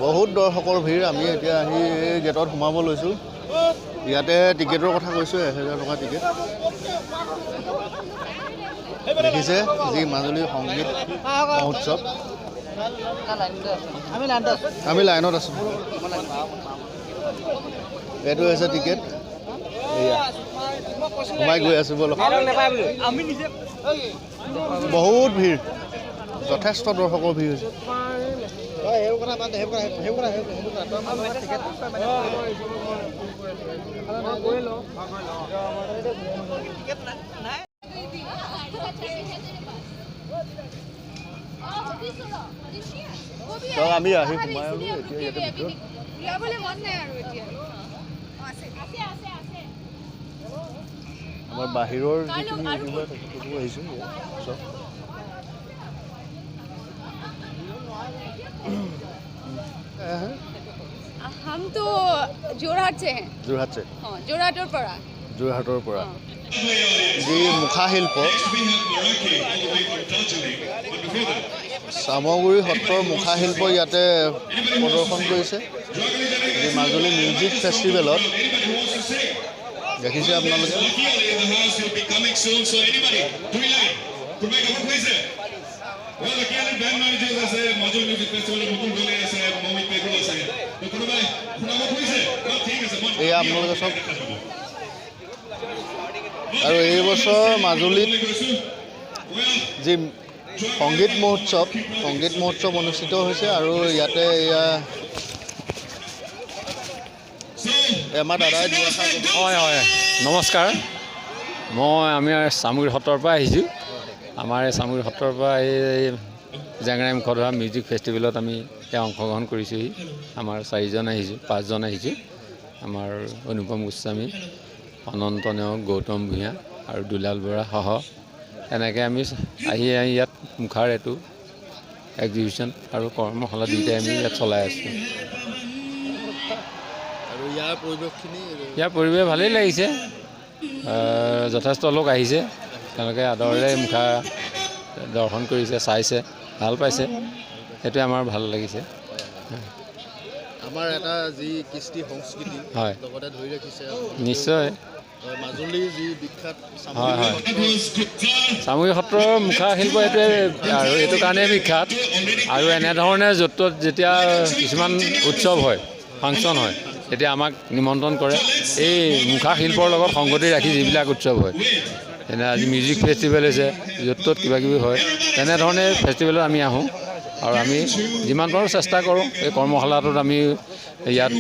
বহুত দৰ্শকৰ ভিৰ। আমি এতিয়া আহি এই গেটত সোমাব লৈছোঁ। ইয়াতে টিকেটৰ কথা কৈছোঁ, 1000 টকা টিকেট। দেখিছে যি মাজুলী সংগীত মহোৎসৱ। আমি লাইনত আছোঁ। এইটো হৈছে টিকেট। এয়া সোমাই গৈ আছোঁ, ব'লক। বহুত ভিৰ, যথেষ্ট দৰ্শকৰ ভিৰ হৈছে। আমি আহি সোমাই আলো এতিয়া ইয়াতে ভিতৰত। আমাৰ বাহিৰৰ যিখিনি ইউটিউবাৰ তেখেতলোকো আহিছে চব। हम तो जोरहाट से हैं। जोरहाट से? हाँ, जोरहाटर পৰা। যোৰহাটৰ পৰা। যি মুখাশিল্প, চামগুৰি সত্ৰৰ মুখাশিল্প ইয়াতে প্ৰদৰ্শন কৰিছে যি মাজুলী মিউজিক ফেষ্টিভেলত। দেখিছে আপোনালোকে। এয়া আপোনালোকে চব। আৰু এই বছৰ মাজুলীত যি সংগীত মহোৎসৱ, সংগীত মহোৎসৱ অনুষ্ঠিত হৈছে। আৰু ইয়াতে এয়া আমাৰ দাদাই। হয় হয়, নমস্কাৰ। আমি চামগুৰি সত্ৰৰ পৰা আহিছোঁ। আমাৰ এই চামগুৰি সত্ৰৰ পৰা এই জেংৰাই মুখধৰা মিউজিক ফেষ্টিভেলত আমি এতিয়া অংশগ্ৰহণ কৰিছোঁহি। আমাৰ চাৰিজন আহিছোঁ, পাঁচজন আহিছোঁ। আমাৰ অনুপম গোস্বামী, অনন্ত নেওগ, গৌতম ভূঞা আৰু দুলাল বৰা সহ এনেকৈ আমি আহি আহি ইয়াত মুখাৰ এইটো এক্সিবিশ্যন আৰু কৰ্মশালা দুয়োটাই আমি ইয়াত চলাই আছোঁ। আৰু ইয়াৰ পৰিৱেশখিনি, ইয়াৰ পৰিৱেশ ভালেই লাগিছে। যথেষ্ট লোক আহিছে, তেওঁলোকে আদৰেৰে মুখা দৰ্শন কৰিছে, চাইছে, ভাল পাইছে। সেইটোৱে আমাৰ ভাল লাগিছে। আমাৰ এটা যি কৃষ্টি সংস্কৃতি হয় লগতে ধৰি ৰাখিছে। নিশ্চয়। মাজুলীৰ যি বিখ্যাত হয় হয়, চামগুৰি সত্ৰৰ মুখা শিল্প এইটোৱে আৰু এইটো কাৰণেই বিখ্যাত। আৰু এনেধৰণে য'ত ত'ত যেতিয়া কিছুমান উৎসৱ হয়, ফাংচন হয়, তেতিয়া আমাক নিমন্ত্ৰণ কৰে। এই মুখা শিল্পৰ লগত সংগতি ৰাখি যিবিলাক উৎসৱ হয়, যেনে আজি মিউজিক ফেষ্টিভেল হৈছে, য'ত ত'ত কিবাকিবি হয়, তেনেধৰণে ফেষ্টিভেলত আমি আহোঁ। আৰু আমি যিমান পাৰোঁ চেষ্টা কৰোঁ এই কৰ্মশালাটোত আমি ইয়াত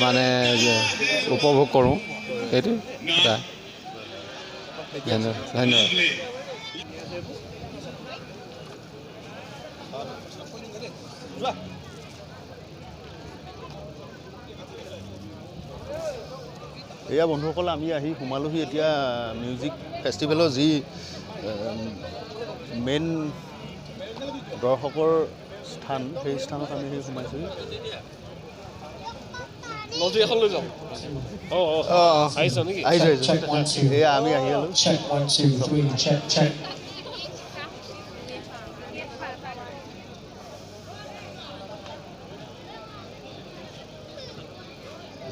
মানে উপভোগ কৰোঁ। সেইটো এটা। ধন্যবাদ ধন্যবাদ। এয়া বন্ধুসকল, আমি আহি সোমালোহি এতিয়া মিউজিক ফেষ্টিভেলৰ যি মেইন দৰ্শকৰ স্থান, সেই স্থানত আমি আহি সোমাইছোহি। আহিছোঁ আহিছোঁ। এয়া আমি আহি গ'লোঁ।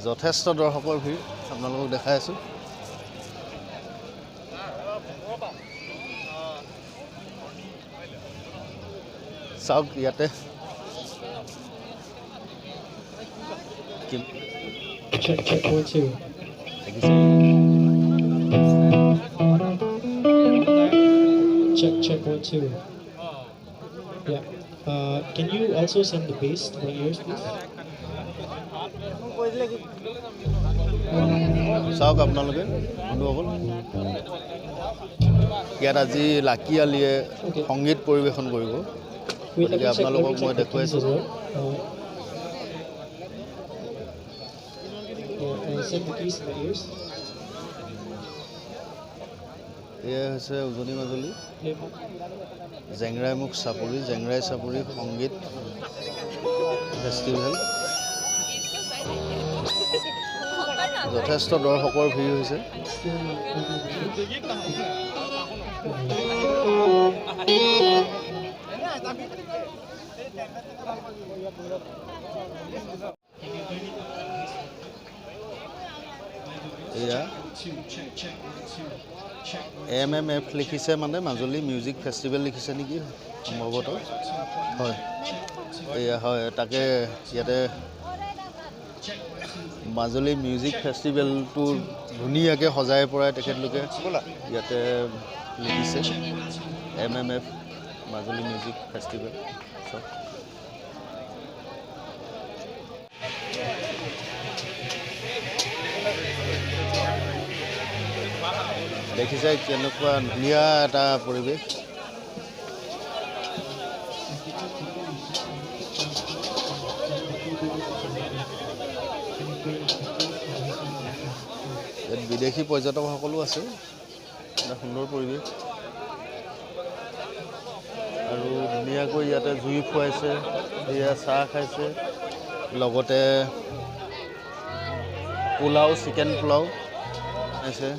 যথেষ্ট দৰ্শকৰ ভিৰ আপোনালোকক দেখাই আছোঁ। চাওক ইয়াতে Check, check, 1, 2. Check, check, 1, 2. Yeah. Can you also send the bass to my ears, please? চাওক আপোনালোকে বন্ধুসকল, ইয়াত আজি লাকি আলিয়ে সংগীত পৰিৱেশন কৰিব। গতিকে আপোনালোকক মই দেখুৱাইছোঁ। এয়া হৈছে উজনি মাজুলী জেংৰাইমুখ চাপৰি, জেংৰাই চাপৰি সংগীত ফেষ্টিভেল। যথেষ্ট দৰ্শকৰ ভিৰ হৈছে। Can you turn it up on this one? My voice. এয়া Check one, two, check, check, one, two, check, one, M M F লিখিছে, মানে মাজুলী মিউজিক ফেষ্টিভেল লিখিছে নেকি সম্ভৱতঃ। হয়, এয়া হয়, তাকে ইয়াতে মাজুলী মিউজিক ফেষ্টিভেলটো ধুনীয়াকৈ সজাই পৰাই তেখেতলোকে ইয়াতে লিখিছে MMF Majuli music festival. চব দেখিছে, কেনেকুৱা ধুনীয়া এটা পৰিৱেশ। ইয়াত বিদেশী পৰ্যটকসকলো আছে। এটা সুন্দৰ পৰিৱেশ আৰু ধুনীয়াকৈ ইয়াতে জুই ফুৱাইছে, সেয়া চাহ খাইছে, লগতে পোলাও, চিকেন পোলাও খাইছে।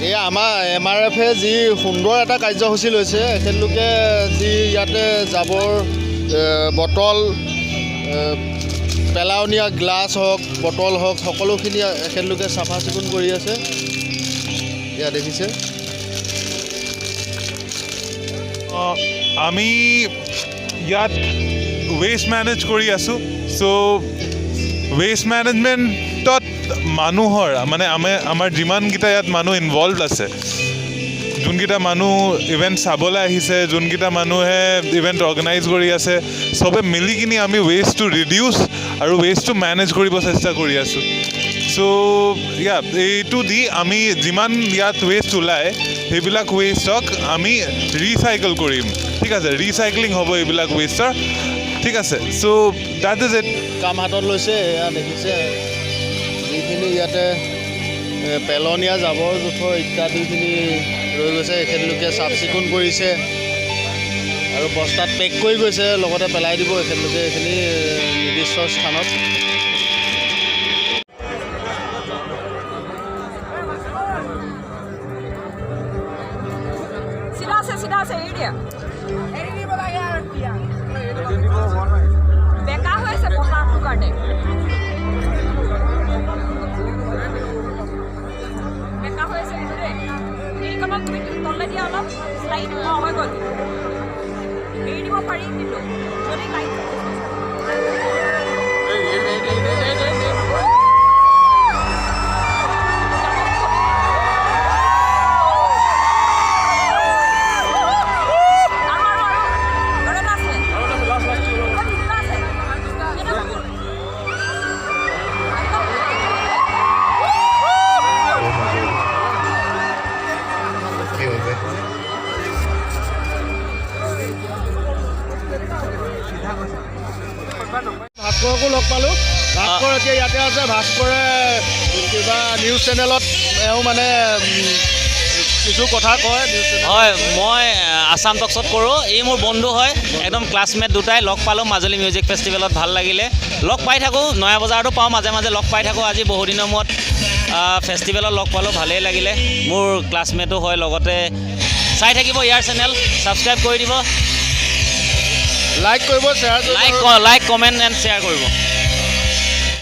এয়া আমাৰ এম আৰ এফে যি সুন্দৰ এটা কাৰ্যসূচী লৈছে, এখেতলোকে যি ইয়াতে জাবৰ, বটল, পেলাৱনীয়া গ্লাছ হওক, বটল হওক, সকলোখিনি এখেতলোকে চাফা চিকুণ কৰি আছে। এয়া দেখিছে। আমি ইয়াত ৱেষ্ট মেনেজ কৰি আছোঁ। চ' ৱেষ্ট মেনেজমেণ্টত মানুহৰ মানে আমাৰ যিমানকেইটা ইয়াত মানুহ ইনভলভ আছে, যোনকেইটা মানুহ ইভেণ্ট চাবলৈ আহিছে, যোনকেইটা মানুহে ইভেণ্ট অৰ্গেনাইজ কৰি আছে, চবে মিলি কিনি আমি ৱেষ্টটো ৰিডিউচ আৰু ৱেষ্টটো মেনেজ কৰিব চেষ্টা কৰি আছোঁ। চ' ইয়া, এইটো দি আমি যিমান ইয়াত ৱেষ্ট ওলায়, সেইবিলাক ৱেষ্টক আমি ৰিচাইকেল কৰিম, ঠিক আছে? ৰিচাইক্লিং হ'ব এইবিলাক ৱেষ্টৰ, ঠিক আছে? So that is it. কাম হাতত লৈছে। এয়া দেখিছে, যিখিনি ইয়াতে পেলনীয়া জাবৰ জোঁথৰ ইত্যাদিখিনি ৰৈ গৈছে, এখেতলোকে চাফ চিকুণ কৰিছে আৰু বস্তাত পেক কৰি গৈছে, লগতে পেলাই দিব এখেতলোকে এইখিনি নিৰ্দিষ্ট স্থানত। চিধা আছে, চিধা আছে, এৰি দিয়া। এৰি দিব লাগে আৰু এতিয়া বেকা হৈ আছে বতাহটোৰ কাৰণে। বেকা হৈ আছে কিন্তু দেই। এইকণত তুমি তললৈ দিয়া অলপ শ্লাইড। অঁ, হৈ গ'ল, এৰি দিব পাৰি কিন্তু যদি লাইট। আৰু আৰু আৰু আৰু এটা আছে, দুটা আছে। এটা কুকুৰ। ভাস্কৰকো লগ পালোঁ। ভাস্কৰ এতিয়া ইয়াতে আছে। ভাস্কৰে কিবা নিউজ চেনেলত এওঁ মানে কিছু কথা কয় নিউজ চেনেলত। হয়, মই আছাম টক্সত কৰোঁ। এই মোৰ বন্ধু হয়, একদম ক্লাছমেট। দুটাই লগ পালোঁ মাজুলী মিউজিক ফেষ্টিভেলত, ভাল লাগিলে। লগ পাই থাকোঁ, নয়া বজাৰতো পাওঁ, মাজে মাজে লগ পাই থাকোঁ। আজি বহুদিনৰ মূৰত ফেষ্টিভেলত লগ পালোঁ, ভালেই লাগিলে। মোৰ ক্লাছমেটো হয়। লগতে চাই থাকিব ইয়াৰ চেনেল, ছাবস্ক্ৰাইব কৰি দিব। লাইক কৰিব, শ্বেয়াৰ কৰিব। Like, comment and share কৰিব।